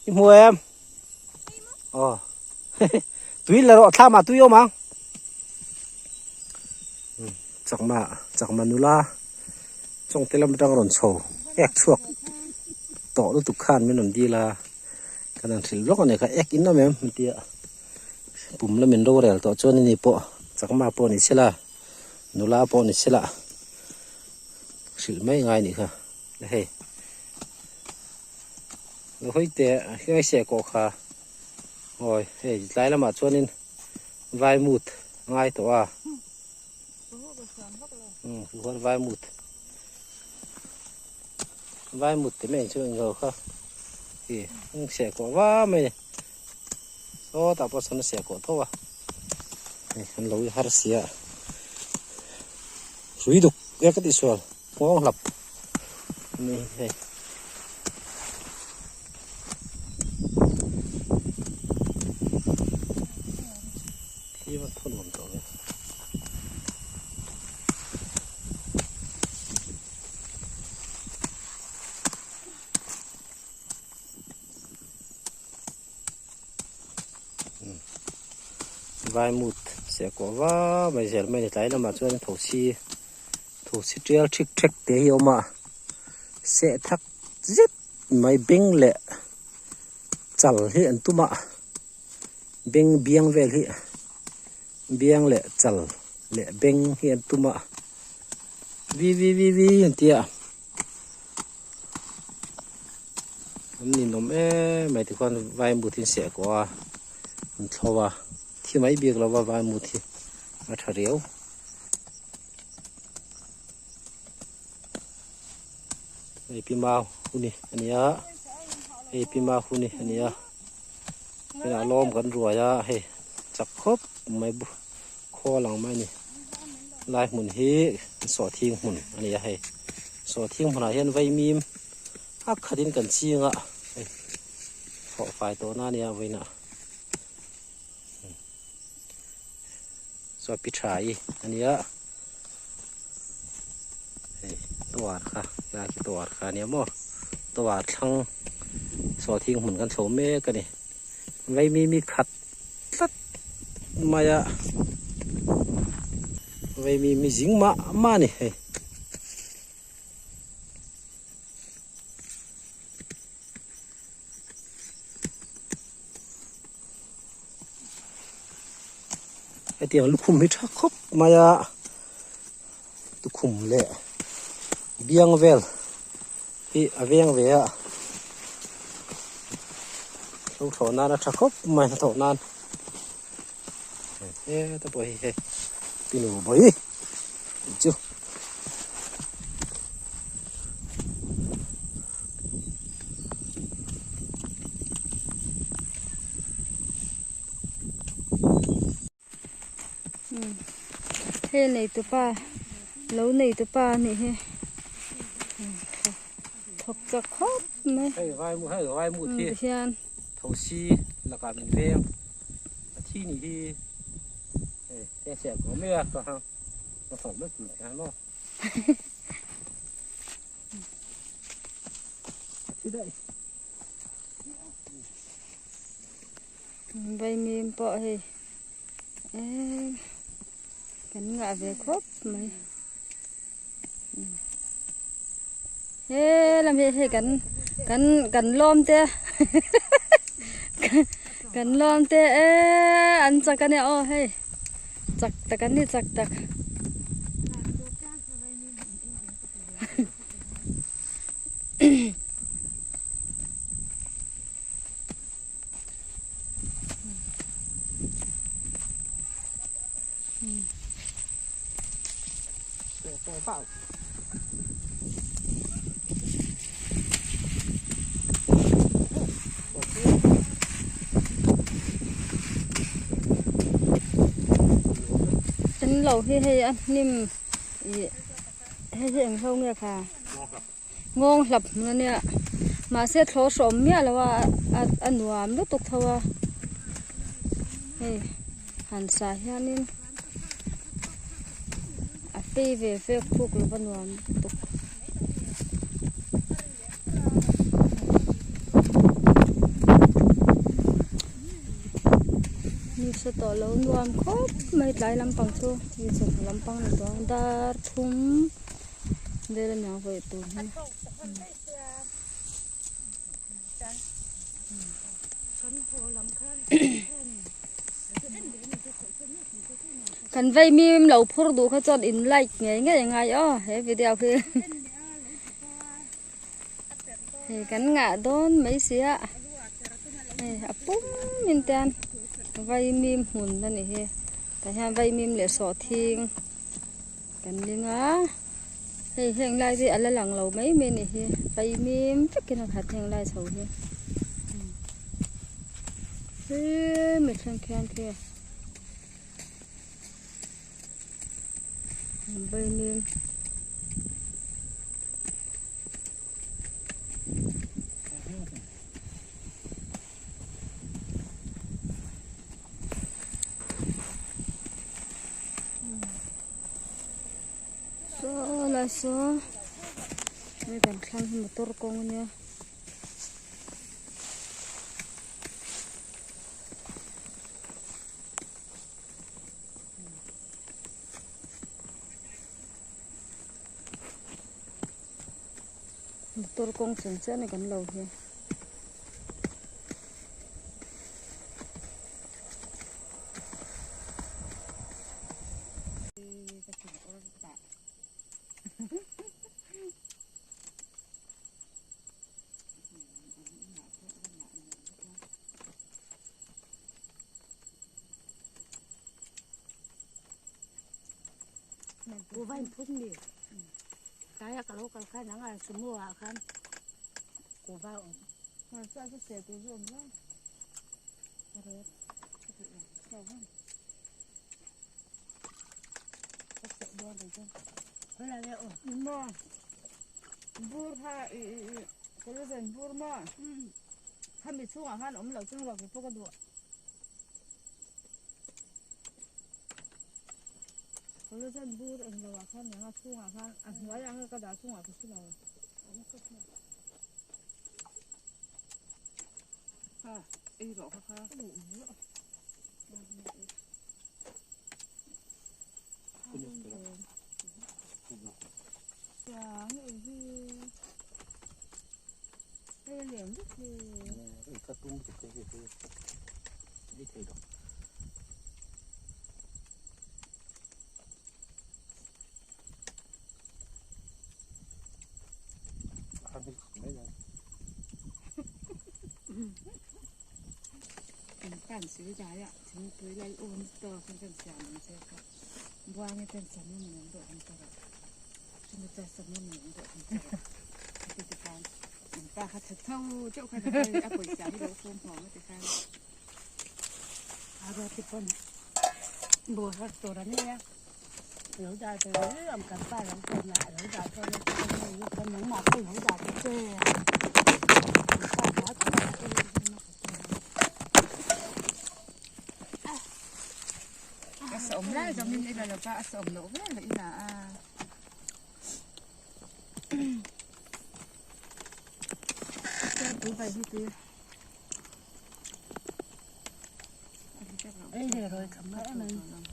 I hmu em? Aw. Tui la rawh thlam ah tui awm ang. Chakma chakma nula chawngte lam atang rawn chho ek chhuak tawh lutuk khan min rawn dil a kan han hrilh lawk a ni kha ek in awm em an ti a pum lamin rorel tawh chuan ani pawh chakma pawh ni sela nula pawh ni sela hrilh mai ngai a nih kha hei. Lo hawi teh heng se kawh kha awi hei tlai lamah chuanin vai mut a ngai tawh a umm chuan vai mut vai mut te mai chu englo kha ih heng se kawh va mai a ni sawtah pawh sawn a seh kawh tho a hei an lo har sia hrui duk e ka tihsual nghawng hlap. Ni hei. Khi va thun awm tawh ve. Vaimut sehkawh va mai zel mai a ni tlai lamah chuan thosi thosi tial thik thek te hi a awm a seh thak zet mai beng leh chal hi an tum a beng biang vel hi biang leh chal leh beng hi an tum a vi vi vi vi an ti a. An ninawm em mai tikhuan vaimut hi an seh kawh a an thlo a thi mai bik lo va vaimut hi a tha riau. Hei pi mau huni a ni a hei pi mau huni a ni a hei a lawm kan ruai a hei chak khawp mai khawl ang mai a ni lai hmun hi sawhthing hmun a ni a hei sawhthing hmunah hian vaimim a khatin kan ching a hei thlawh fai tawh na a nia vawiinah chuan pi tha hi a nia hei tower kha helai khi tower kha a nia maw tower thlang sawhthing hmun kan chho mek a ni vaimim hi khat tlat mai a vaimim hi zing mah mah a ni hei. Hetiang lukhum hi tha khawp mai a tukhum leh biang vel hi a veng ve a hlo thlawh nan a tha khawp mai hnathawh nan heta pawh hi hei pinu bawi chu. Hei nei tupa lo nei tupa a nih hi thawk chak khawp mai hei vai mu hei vai mu thi hian thosi lakah min veng a thi nih hi hei heng chhiah ko mai a ka hang ka thawk mai tur hian maw a thi daih. Vaimim pawh hei eee kan ngah ve khawp mai he lam hi hei kan kan kan lawm te kan lawm te eee an chak a nia aw hei chak tak an ni chak tak. An lo hi hei a hnim ih hei hi eng ho nge kha. Nghawng hlap hmun a nia mahse thlawh hrawm miah lo a a nuam lutuk tho a hei han sa hianin a fei ve fek fuk lo va nuam lutuk. nasa tawh lo nuam khawp mai tlai lampang chu hei chawhnu lampang a ni tawh a dar thum vel a niang vawi tur hi. Kan vei mim lo phur duh kha chuan in like ngei ngei a ngai aw he video hi hei kan ngah dawn mai sia hei a pum in te vai mim hmun a ni hi tah hian vai mim leh sawhthing kan ling a hei heng lai hi a la lang lo mai mai a ni hi vai mim vekin a khat heng lai chho hi hemi thleng khian khi. Vaimim saw lai saw hei kan thlang hi motor kawng ania. Motor kawng chung chiah a ni kan lo hi. Kuhva in phut mi tlai a ka lo kal khan anga sumo ah khan kuhva a awm. Hmarcha chu seh tur chu awm hle. Maw bur kha i i collagen bur maw khami chhungah khan awm loh chuan ruah pawh ka duh collagen bur englo ah khan eng a chhungah khan a hnuai ang ka dah chhungah ka hre lo. Kha ei rawh kha kha. Kan sui dai a thingpui lal un tawk in kan siam ang che kha buang in kan sam in an duh ang ta rawh chumi chuan sam in an duh ang ta rawh heti ti khan an pa kha tha tho teuh khan a pawisa hi lo fum huam a ti khan a ruat te pawn bur har tur an nei a lo dah tur ang kan pa lo tawn a lo dah dawn a ti nangmah pawh lo dah ta che an pa kha. A sawm lai zawng in i la lo va a sawm loh vel leh i la a. Tui vai hi tui. Ei le rồi kham mai em.